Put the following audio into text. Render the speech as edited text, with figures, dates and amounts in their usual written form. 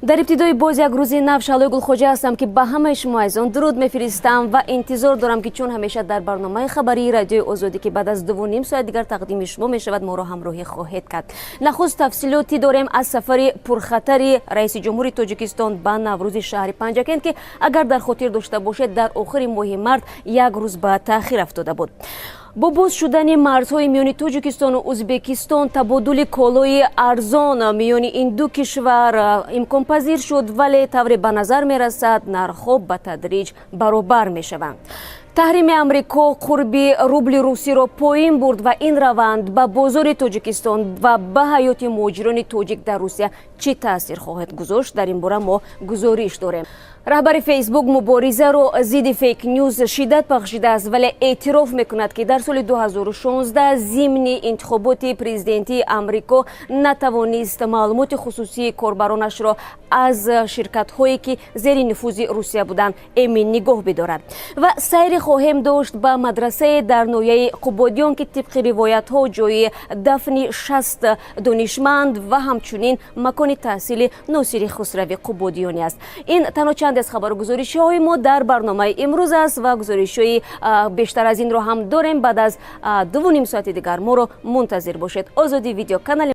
Дар ибтидои боз як рӯзи нав Шаҳлои Гулхоҷа ҳастам, ки ба ҳамаи шумо азизон дуруд мефиристам ва интизор дорам, ки чун ҳамеша дар барномаи хабарии Радиои Озодӣ, ки баъд аз 2:30 соат дигар тақдими шумо мешавад, моро ҳамроҳӣ хоҳед кард. Нахуст тафсилотӣ дорем аз сафари пурхатари раиси ҷумҳури Тоҷикистон ба Наврӯзи шаҳри Панҷакент, ки агар дар хотир дошта бошед, дар охири моҳи март як рӯз ба таъхир афтода буд. Бо боз шудани марзҳои миёни Тоҷикистону Ӯзбекистон табодули колои арзон миёни ин ду кишвар имконпазир шуд, вале тавре ба назар мерасад, нархҳо ба тадриҷ баробар мешаванд. Таҳрими Амрико қурби рубли русиро поин бурд ва ин раванд ба бозори Тоҷикистон ва ба ҳаёти муҳоҷирони тоҷик дар Русия чӣ таъсир хоҳад гузошт? Дар ин бора мо гузориш дорем. Раҳбари Фейсбук муборизаро зидди фейк-нюз шиддат бахшидааст, вале эътироф мекунад, ки дар соли 2016 зимни интихоботи президентии Амрико натавонист маълумоти хусусии корбаронашро аз ширкатҳое, ки зери нуфузи Русия буданд, эмин нигоҳ бидорад. Ва сайре хоҳем дошт ба мадрасае дар ноҳияи Қубодиён, ки тибқи ривоятҳо ҷои дафни 60 донишманд ва ҳамчунин макони таҳсили Носири Хусрави Қубодиёнӣ аст. Ин танҳо чанде аз хабару гузоришҳои мо дар барномаи имрӯз аст ва гузоришҳои бештар аз инро ҳам дорем. Баъд аз 2:30 соати дигар моро мунтазир бошед. Озодӣ видео канали.